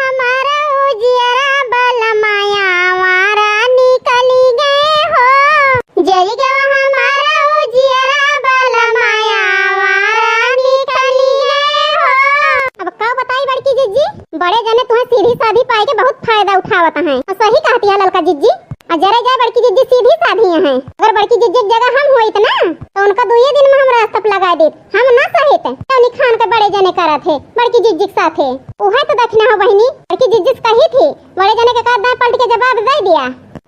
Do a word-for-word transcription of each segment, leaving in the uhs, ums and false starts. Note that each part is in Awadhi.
हमारा उजियरा बलमाया वारा निकली गए हो। जरी गवा हमारा उजियरा बलमाया वारा निकली गए हो। अब का बताई बड़की जिज्जी, बड़े जने तुहें सीधी साधी पाए के बहुत फायदा उठावत हैं। और सही कहती है ललका जिज्जी। और जरे जाए बड़की जिज्जी सीधी साधी हैं। अगर बड़की जिज्जी के जगह हम होइत ना, तो उनका दुइये दिन में हम रास्ता पे लगा देत। हम ना सहित। तो निखान के बड़े जने करत है बड़की जिज्जी के साथे। उहे तो दखिना हो बहिनी, बड़की जिज्जी से कही थी, बड़े जने के का दाएं पलट के जवाब दे दिया।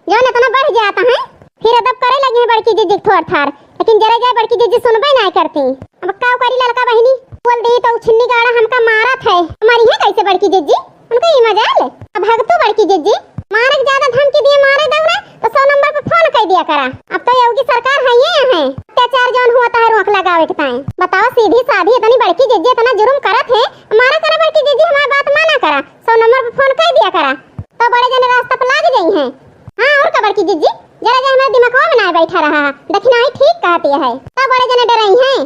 जौन इतना बढ़ जाता है, फिर अदब करे लगी है बड़की जिज्जी के थोर थार। लेकिन जरे जाए बड़की जिज्जी सुनबे ना करती। अब का करी ललका बहिनी, बोल दी तो उ छिन्नी गाड़ा हमका मारत है। मरिहे कैसे बड़की जिज्जी? उनका ई मजाल। अब भगतू बड़की जिज्जी, मारे के ज्यादा धमकी दिए, मारे दौड़ा तो सौ नंबर पे फोन कर दिया करा। अब तो योगी सरकार है ये है, अत्याचार जौन हुआ तो है रोक लगावे के ताए। बताओ सीधी साधी इतनी बड़की जिज्जी इतना जुर्म करत है, मारा करा बड़की जिज्जी, हमारी बात माना करा, सौ नंबर पे फोन कर दिया करा, तो बड़े जने रास्ता पे लाग जाई हैं। हाँ और का बड़की जिज्जी, जरा जा हमारे दिमागवा में ना बैठा रहा है, दखिनाई ठीक कहती है, तो बड़े जने डराई हैं।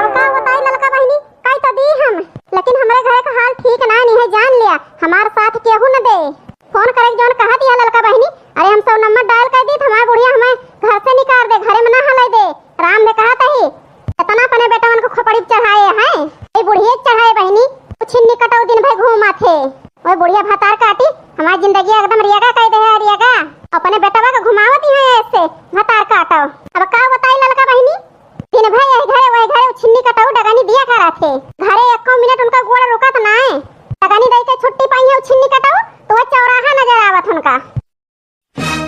अब का बताई ललका बहिनी, कई तो दी हम, लेकिन हमरे घरे का हाल ठीक ना नहीं है, जान लिया, हमार साथ केहू न दे। फोन करे के जौन कहा दिया ललका बहिनी, अरे हम सौ नंबर डायल कर दी तो हमार बुढ़िया हमें घर से निकाल दे, घरे में ना हलाई दे। राम ने कहा तही, इतना अपने बेटवन को खोपड़ी पे चढ़ाए हैं, ये बुढ़िया के चढ़ाए बहिनी, कुछ छिन्नी कटऊ दिन भर घूमा थे, वो बुढ़िया भतार काटी, हमार जिंदगी एकदम रियागा कर दे है, रियागा। अपने बेटवा को घुमावती है ऐसे, भतार काटो। अब का बताई ललका बहिनी, दिन भर यही घरे वही घरे उ छिन्नी कटऊ डगनी दिया करा थे। घरे एको मिनट उनका गोड़ रुकत नाय। डगनी दई के छुट्टी पाई है उ छिन्नी कटऊ, तो वह चौराहा नजर आवत उनका।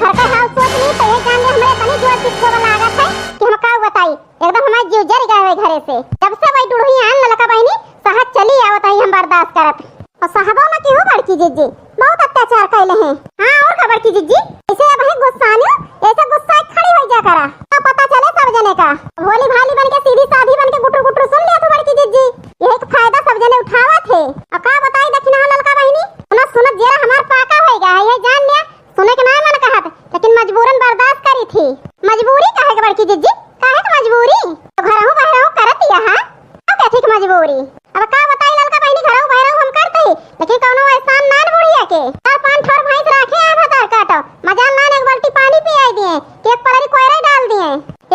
घर का हाल सोच ली तो ये जान ले हमरे तनी जोर पिछो लागत है कि हम का बताई। एकदम हमार जीव जर गए हुए घरे से। जब से वही डुढ़ी आन ललका बहिनी सहज चली आवत है हम बर्दाश्त करत। और साहबो ना की हो बड़की जिज्जी, बहुत अत्याचार कैले हैं। हाँ, और का बड़की जिज्जी, ऐसे अब ही गुस्सा आनियो, ऐसे गुस्सा एक खड़ी हो जा करा, तो पता चले सब जने का। भोली भाली बन के सीधी साधी बन के गुटुर गुटुर सुन लिया तू बड़की जिज्जी, यही तो फायदा सब जने उठावा थे। और का बताई दखिना हो ललका बहिनी, सुनत सुनत जेरा हमार पाका होइगा है, ये जान लिया, सुने के ना मन कहत, लेकिन मजबूरन बर्दाश्त करी थी। मजबूरी काहे के बड़की जिज्जी, काहे के मजबूरी? तो घरहू बहरहू करत यहाँ, अब क्या ठीक मजबूरी? अब का बताई ललका बहिनी, घरऊ भैरऊ हम करते ही, लेकिन कौनो एहसान नान बुढ़िया के। चार पाँच ठोर भैंस राखे हैं भतार काटो, मजाल नान एक बाल्टी पानी पियाई दिए, कि एक पलरी कोयरा डाल दिए।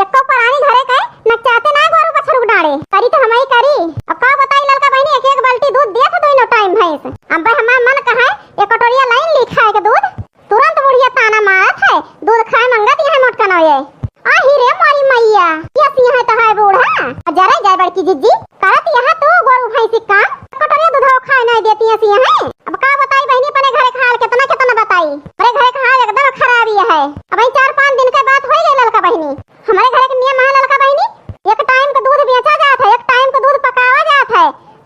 एको परानी घरे के नचाते ना गोरू बछरू डाड़े, करी तो हमही करी। अब का बताई ललका बहिनी, एक एक बाल्टी दूध दिया था दोनों टाइम भैंस। अब भाई हमार मन कहा है, एक कटोरिया लाइन ली खाए के दूध, तुरंत बुढ़िया ताना मारत है, दूध खाए मंगत यहाँ मोटकनो ये। आही रे मोरी मैया, ये सिया है तो है बूढ़ा। आ जरे जाए बड़की जिज्जी, करत यहाँ तू गोरू भैंसी काम, कटोरिया दूधवा खाए नहीं देती है सिया है। अब का बताई बहिनी, अपने घरे का हाल कितना कितना बताई, अरे घरे का हाल एकदम खराब ही है। अब ई चार पाँच दिन के बात हो गई ललका बहिनी, हमारे घरे के नियम है ललका बहिनी, एक टाइम का दूध बेचा जात है, एक टाइम का दूध पकावा जात है,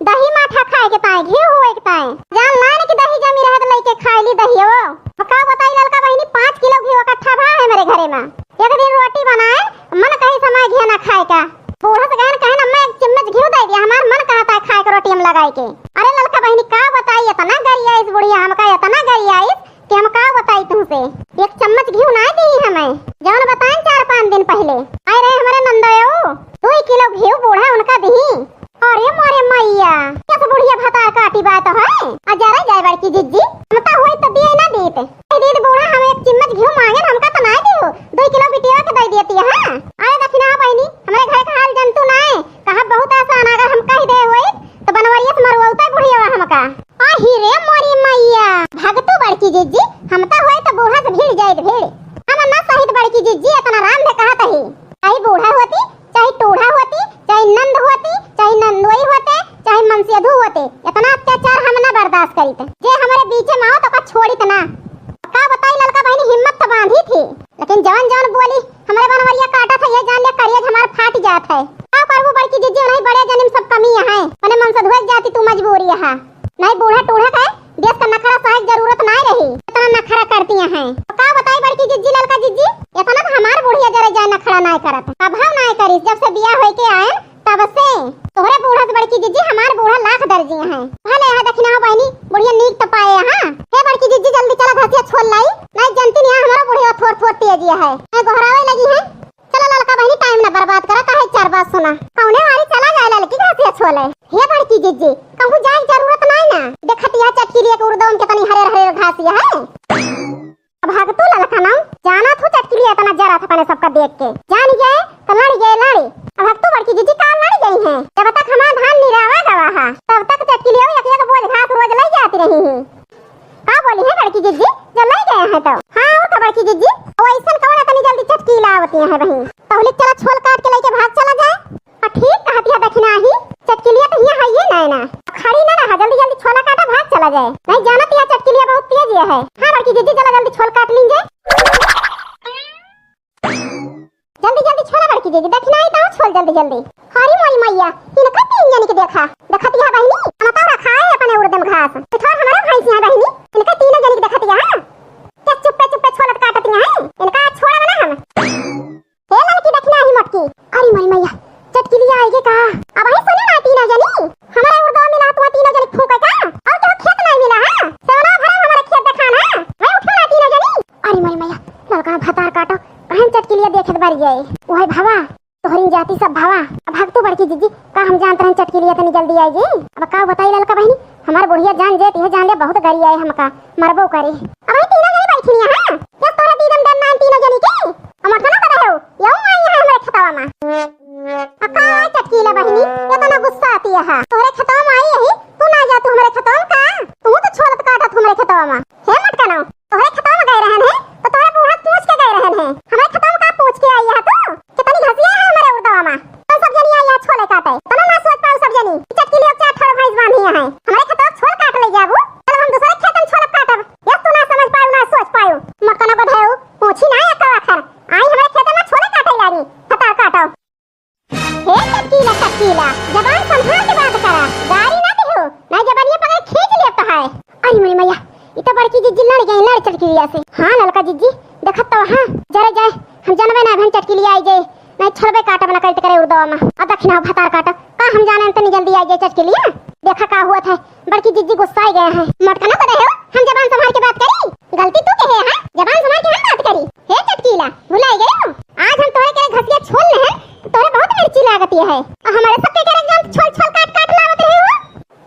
दही माठा खाए के ताए, घी हुए के ताए। जान लान कि दही जमी रहे तो लइके खाए ली दही हो। अब का बताई ललका बहिनी, पाँच किलो घी इकट्ठा भा है मेरे घरे में। एक दिन रोटी बनाए, मन कही समय घी ना खाए का। बूढ़ा से कहन, कहन, "अम्मा, एक चम्मच घी दे दिया, हमार मन कहता है खाए के रोटी हम लगाए के।" अरे ललका बहिनी, का बताई, इतना गरियाइस बुढ़िया हमका, इतना गरियाइस कि हम का बताई तुमसे। एक चम्मच घी ना दी हमें, जौन बताएं चार पाँच दिन पहले आए रहे हमारे नंदो, दो किलो घी बूढ़ा उनका दी। अरे मोरे मैया, कैसे बुढ़िया भतार काटी बात है? आ जरा जाए बड़की जिज्जी, हम तो हुई तो दिए ना दीत। ए दीद बूढ़ा, हम एक चम्मच घी मांगे, हमका तो ना दियो, दो किलो बिटिया के दे देती है। अरे दखिना बहिनी, हमरे घर का हाल जंतु ना है, कहा बहुत आसान, अगर हम कह दे हुई तो बनवरिया से मरवाता बुढ़िया हमका। आही रे मोरी मैया, भगतू बड़की जिज्जी, हम तो हुई तो बूढ़ा से भिड़ जाइत भिड़। हम ना सहित बड़की जिज्जी, इतना राम दे कहत ही। चाहे बूढ़ा होती, चाहे टूढ़ा होती, चाहे नंद होती, चाहे नंदोई होते, चाहे मनसेधु होते, इतना अत्याचार हम ना बर्दाश्त करीत। जे हमरे बीचे में आओ तो का छोड़ीत ना। का बताई ललका बहिनी, हिम्मत तो बांधी थी, लेकिन जवन जवन बोली हमरे बनवरिया काटत है, ये जान ले करेज हमार फाट जात है। का करबू बड़की जिज्जी, उन्हीं बड़े जनिम सब कमी है, अपने मनसेधुए जाती तू मजबूरी है। नहीं बूढ़ा टूढ़ा का देश का नखरा सहे के जरूरत नाय रही, इतना नखरा करती हैं। तो का बताई बड़की जिज्जी, ललका जिज्जी, इतना तो हमार बुढ़िया जरे जाए नखरा नाय करत, अभाव नाय करी। जब से बियाह होई के आयन तब से तोहरे बूढ़ा से बड़की जिज्जी हमार बूढ़ा लाख दर्जी हैं। भले यहाँ दखिना हो बहिनी, बुढ़िया नीक तो पाए यहाँ। हे बड़की जिज्जी, जल्दी चला घसिया छोल लाई, नाय जनती नहीं हमारा बुढ़िया थोर थोर तेजिया है, मैं गोहरावे लगी है। चला ललका बहिनी, टाइम ना बर्बाद करा, काहे चार बात सुना। कौने वाली चला जाए ललकी घासिया छोले। हे बड़की जिज्जी, कहूँ जाए के जरूरत नाय ना। देखतिया चट चटकिलिया के उर्दवा में केतनी हरे हरे घास ये है। अब हग तू ललका नाऊ, जाना थू चटकिलिया एतना जरा था अपने सबका देख के। जान गए तो लड़ गए लड़ी। अब हग तू बड़की जिज्जी का लड़ गई हैं। जब तक हमार धान निरावा गवा है, तब तक चटकिलिया एक एक बोझ घास रोज लई जाती रही हैं। का बोली है बड़की जिज्जी, जो लई गए हैं तो? हाँ, और का बड़की जिज्जी, वो ऐसन कौन एतनी जल्दी चटकिला आवती है बहिन? तहुली चला छोल काट के लेके भाग चला जाए। आ ठीक कहती है दखिनाही, चटकिलिया तो हियाँ है ये नैना। खड़ी ना रहा, जल्दी जल्दी छोला काटा भाग चला जाए। नहीं जानत यह चटकिलिया बहुत तेज ये है। हाँ बड़की जिज्जी चला जल्दी छोल काट लीजिए। जल्दी जल्दी छोला बड़की जिज्जी, दखिनाही तो छोल जल्दी जल्दी। हरी मोरी मैया, इनका तीन जनी के देखा, देखत यह बहिनी, हम तो रखा है अपने उर्दम घास। तो थोड़ा हमारे भाई से यहाँ बहिनी, इनका तीनों जनी के देखत यह। क्या चुप्पे चुप्पे छोलत काटत यहाँ है? इनका छोड़ा ना हम। हे ललकी दखिनाही मोटकी, अरे मोरी मैया, चटकिलिया आएगी का? अब वही सुने ना तीनों जनी, हमारे उर्दवा मिला तू तीनों जनी फूंके का? और क्या खेत नहीं मिला है? सेवना भरा हमारे खेत दिखाना, वही उठो ना तीनों जनी। अरे मोरी मैया, ललका भतार काटो, कहन चटकिलिया देखत बारी जाए। ओए भावा, तोहरी जाति सब भावा, अब हग तू बड़की जिज्जी, का हम जानत रहन चटकिलिया इतनी जल्दी आएगी? अब का बताई ललका बहिनी, हमार बुढ़िया जान जे तिहे जान ले बहुत गरी आए हमका, मरबो करे। अब ये तीनों जनी बैठी हैं, हाँ? क्या तोहरे दीदम डर ना इन तीनों जनी के? अब मत ना बताओ, यहू आई है हमारे खेतवा में। अका चटकीला बहिनी, ये तो ना गुस्सा आती है। तोहरे खेतवा में आई यही, तू ना जा तू हमारे खेतवा में का? तू तो छोलत काटत हमारे खेतवा में। हे मटकनो, तोहरे खेतवा में गए रहन है, तो तोहरे बूढ़ा पूछ के गए रहन है। हमारे खेतवा में का पूछ के आई है तू? कितनी घसिया है हमारे उर्दवा में। तो सब जनी आई है छोले काटे। तनो ना सोच पाओ सब जनी। चटकीली अब चार ठोर भैंस बांधी है। हमारे खेतवा छोल काट ले जाबू। चल हम दूसरे खेत में छोल काटब। यस तू ना समझ पाओ, ना सोच पाओ। मटकनो को ढेऊ, पूछी ना एक आखर। आई हमारे खेत में छोले काटे लागी। फतार काटो। हे चटकीला, चटकीला, जबान संभाल के बात करा, गारी ना दिहो, नहीं जबनिया पकड़ खींच लेब तो है। अरे मोरी मैया, इ तो बड़की जिज्जी लड़ गई, लड़ चटकीलिया से। हाँ ललका जिज्जी, देखत तो हाँ, जरे जाए, हम जनबे ना भन चटकीलिया आई जाए, नहीं छलबे काटब ना करते करे उर्दवा में। अब दखिना भतार काटो, का हम जाने तनी जल्दी आई जाए चटकीलिया, देखा का हुआ था। बड़की जिज्जी गुस्साई गए हैं। मटकनो को रहे हो, हम जबान संभाल के बात करी। गलती तू के है, हाँ? जबान संभाल के हम बात करी। हे चटकीला, भुलाई गए हो? आज हम तोहरे के घसिया छोल ले हैं, तो तोहरे बहुत मिर्ची लागती है। और हमारे सबके करे जौन छोल छोल काट काट लावत रहे हो।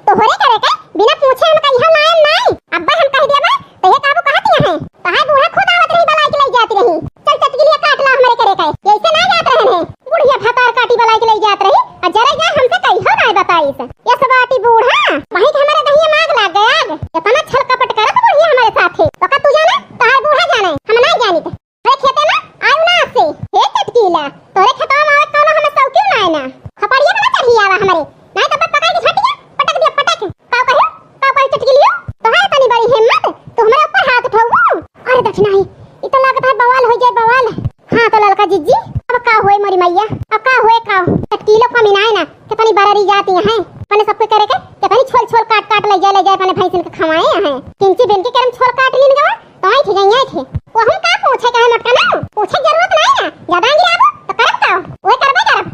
तोहरे करे के बिना पूछे हम कहिया लायन नाई। अब्बा हम कह दिया बा, तो ये काबू कहती है। तहार बूढ़ा खुद आवत रही, बलाई के ले जाती रही। चल चटकीलिया काट ला हमारे करे के। ऐसे ना जात रहन है। बुढ़िया भतार काटी बलाई के ले जात रही, आ जरे जाए हमसे कहियो ना बताइस। यस बाटी बूढ़ा, वहीं के हमारे दहिया में आग लाग गया, आग। इतना छल कपट करत बुढ़िया हमारे साथे। तो का तू जाने? तहार बूढ़ा जाने, हम नहीं जानित। अरे खेते में आयु ना से, हे चटकीला, तोरे खेतवा में आवे कौनो हमें शौकीन ना है ना। खपड़िया में ना चढ़ी आवा हमारे, नहीं तो पकड़ के झटिया पटक दिया पटक। का कहो? का कहो चटकीलियो? तोहार तनी बड़ी हिम्मत, तू हमारे ऊपर हाथ उठाऊ? अरे दखिनाही, इ तो लागत है बवाल हो जाए बवाल। हाँ तो ललका जिज्जी, अब का होए मोरी मैया, अब का होए का? चटकीलो कमी ना है ना, कितनी बररी जाती हैं, अपने सबके करे के, कितनी छोल छोल काट काट ले जाए, ले जाए अपने भैंसिन के खवाए हैं। किंची बिन के करम छोल काट लीन गवा, तो आई थे, आई थे। वो हम का पूछे कहे मटकनो, पूछे जरूरत नहीं ना, ज्यादा गिराबो तो करब का? वो करबे करब।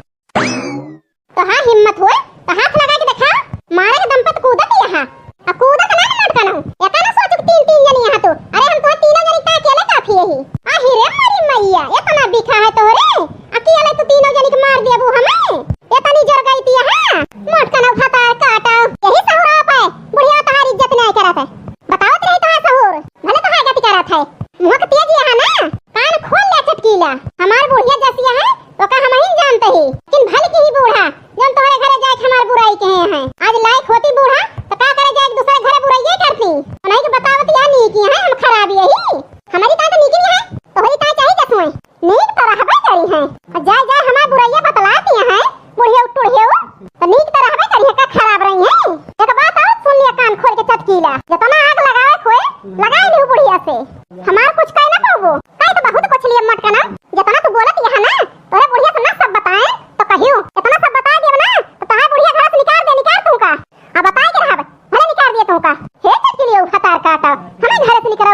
तो हाँ हिम्मत होए तो हाथ लगा के देखा, मारे के दम पे तो कूदत ही है। आ कूदत ना ना मटकनो, एका ना सोचो कि तीन तीन जनी यहाँ तू। अरे हम तो तीनों जनी का अकेले काफी यही। आ ही रे मोरी मैया, इतना बिखा है तोहरे, अकेले तू तीनों जनी के मार देबू हमें। इतनी जोर गई थी यहाँ, मटकनो भतार काटो। यही सहुरा पे बुढ़िया तोहार इज्जत नहीं करत है। बतावत रही तोहार सहूर, भले तोहार गति करत है। मुँह के तेज यहाँ ना, कान खोल ले चटकीला। हमार बुढ़िया जसिया है, ओका हम ही जानते ही। लेकिन भल की ही बूढ़ा, जौन तोहरे घरे जाए के हमार बुराई कहे हैं। आज लायक होती बूढ़ा, तो का करे जाए के दूसरे घरे बुराई करती। उन्हीं के बतावत या नीक यहाँ हम खराब यही। हमारी ताई तो नीक नहीं है, तोहरी ताई चाहे जसुए। नीक तो रहबे करी हैं। और जाए जाए हमार बुरैया बतलाती हैं, बुढ़िया टुढ़िया, तो नीक तो रहबे करी हैं, का खराब रही हैं? एक बात और सुन लिया कान खोल के चटकीला, जितना आग लगावे खोए, लगाए लिहू बुढ़िया से। हमार कुछ कह ना पाबो, कह तो बहुत कुछ लिए मटकना, जितना तू बोलत यहाँ ना, तोरे बुढ़िया से ना सब बताए, तो कहियो, इतना सब बता दिया ना, तो तहार बुढ़िया घर से निकाल दे, निकाल तू का। अब बताए के रहब, भले निकाल दिए तू का। हे चटकीलियो भतार काटा, हमें घर से निकाल